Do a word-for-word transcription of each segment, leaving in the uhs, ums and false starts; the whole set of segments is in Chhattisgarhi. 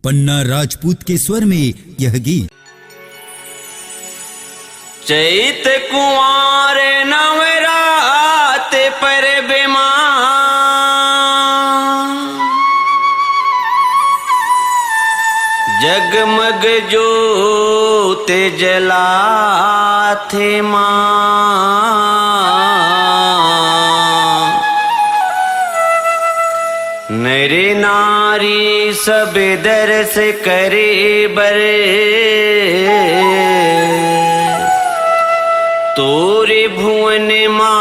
पन्ना राजपूत के स्वर में यह गीत। चैत कुंवार नवरात परब मा, जगमग जोत जलाथे माँ। नर नारी सब दरस करे बर, तोरे भुवन मा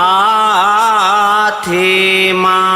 आथे माँ।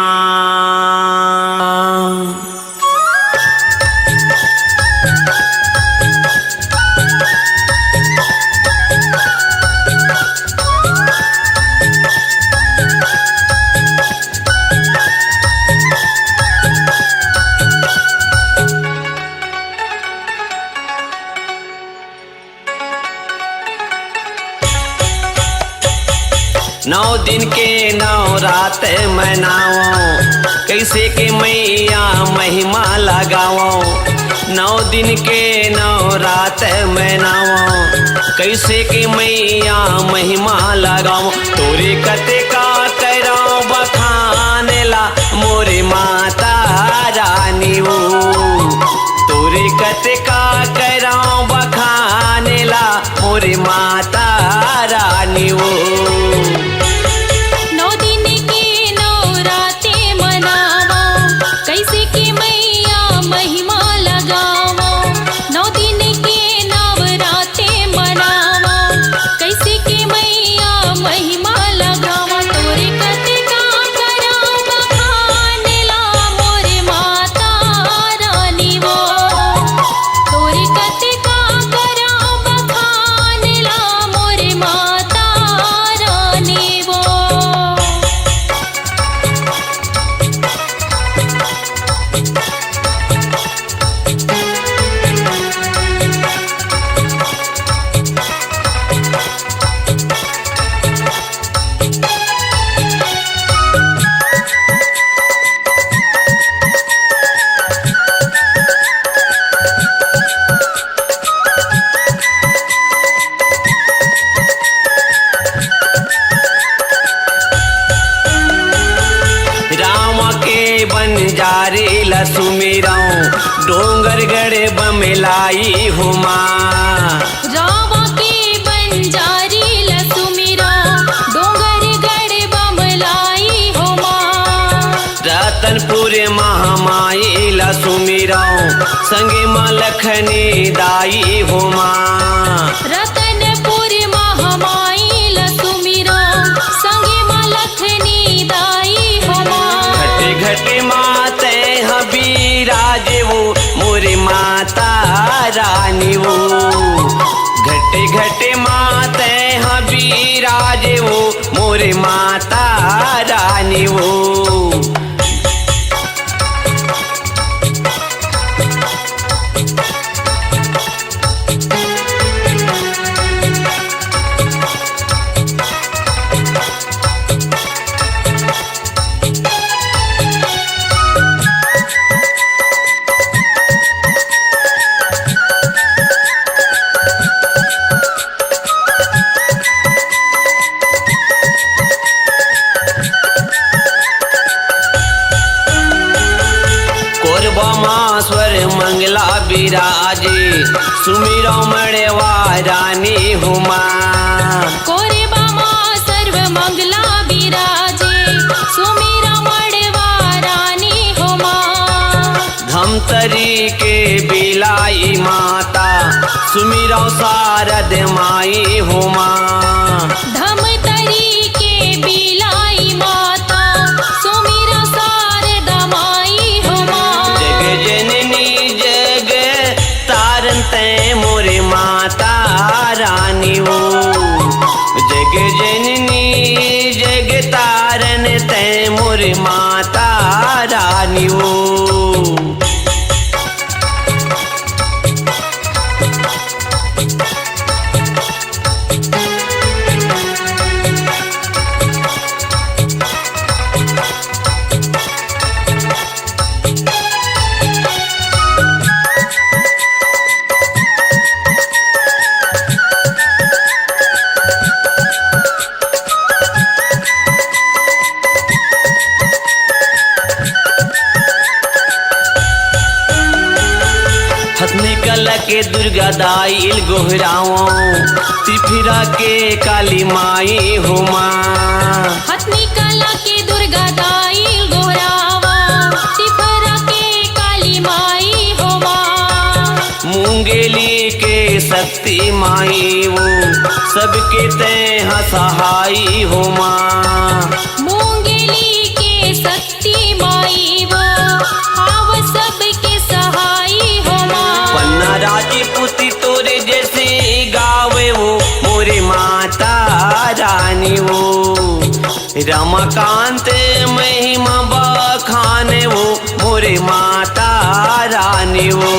नौ दिन के नवरात मनावो, कैसे के मैया महिमा लगावो। नौ दिन के नवरात मनावो, कैसे के मैया महिमा लगावो। तोरे कतका करव बखान ला मोरे माता रानी वो, तोरे कतका करव बखान ला मोरे माता रानी वो। नौ दिन के नवराते मनावो, कैसे के मैया महिमा लगावो। नौ दिन के नवराते मनावो, कैसे के मैया महिमा लगावो। तोरे कतका करव बखान ला मोरे माता रानी वो, तोरे कतका करव बखान ला मोरे माता रानी वो। राम के बंजारे ला सुमिरौं, डोंगरगढ़ बमलाई हो माँ। राम के बंजारे ला सुमिरौं, डोंगरगढ़ बमलाई हो माँ। रतनपुर महामाई ला सुमिरौं, संगे मा लखनी दाई हो माँ। रतनपुर महामाई ला सुमिरौं, संगे मा लखनी दाई हो माँ। घटे घटे मा तैं ह बिराजे वो, मोरे माता रानी वो। घटे घटे मा तैं ह बिराजे वो, मोरे माता रानी वो। कोरबा मा सर्व मंगला बिराजे, सुमिरौं मड़वा रानी हो माँ। कोरबा मा सर्व मंगला बिराजे, सुमिरौं मड़वा रानी हो माँ। धमतरी के बिलाई माता, सुमिरौं शारद माई हो माँ। धमतरी के बिलाई माता, सुमिरौं शारदा माई हो माँ। जग जननी जग तारन तैं मोरे माता रानी वो। जग जननी जग तारन तैं मोरे माता रानी वो। ताइल गोहरावों, तिफरा के काली माई हो माँ। हथनी कला के दुर्गा ताइल गोहरावों, तिफरा के काली माई हो माँ। मुंगेली के शक्ति माई वो, सबके तैं ह सहाई हो माँ। मुंगेली के शक्ति माई वो, आव सबके सहाई हो माँ। पन्ना राजपूती तोरे जैसे गावे वो, मोरे माता रानी वो। रमाकांत महिमा बखाने वो, मोरे माता रानी वो।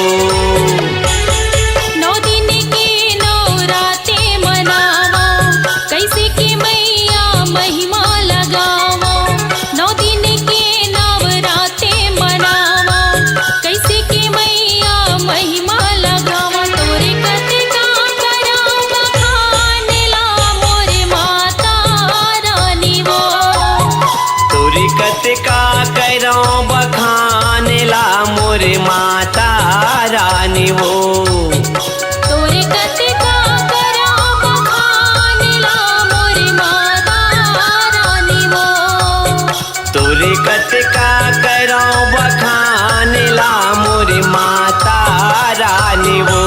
नौ दिन के नवराते मनावा, कैसे के मैया महिमा लगावा। नौ दिन के नवराते मनावा, कैसे के मैया महिमा लगावा। तोरे कतका करम बखान ला मोरे माता रानी वो। तोरे कतका करम बखान ला मोरे माता रानी वो। तोरे कतका करम बखान ला मोरे माता रानी वो। तोरे कतका करम बखान ला मोरे माता रानी वो।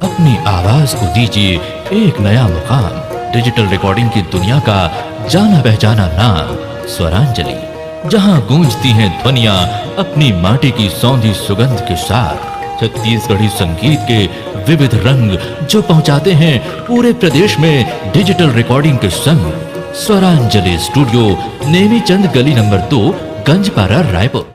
अपनी आवाज को दीजिए एक नया मुकाम। डिजिटल रिकॉर्डिंग की दुनिया का जाना पहचाना नाम स्वरांजलि, जहां गूंजती हैं ध्वनियां अपनी माटी की सौंधी सुगंध के साथ। छत्तीसगढ़ी संगीत के विविध रंग जो पहुंचाते हैं पूरे प्रदेश में डिजिटल रिकॉर्डिंग के संग। स्वरांजलि स्टूडियो, नेमीचंद गली नंबर दो, गंजपारा, रायपुर।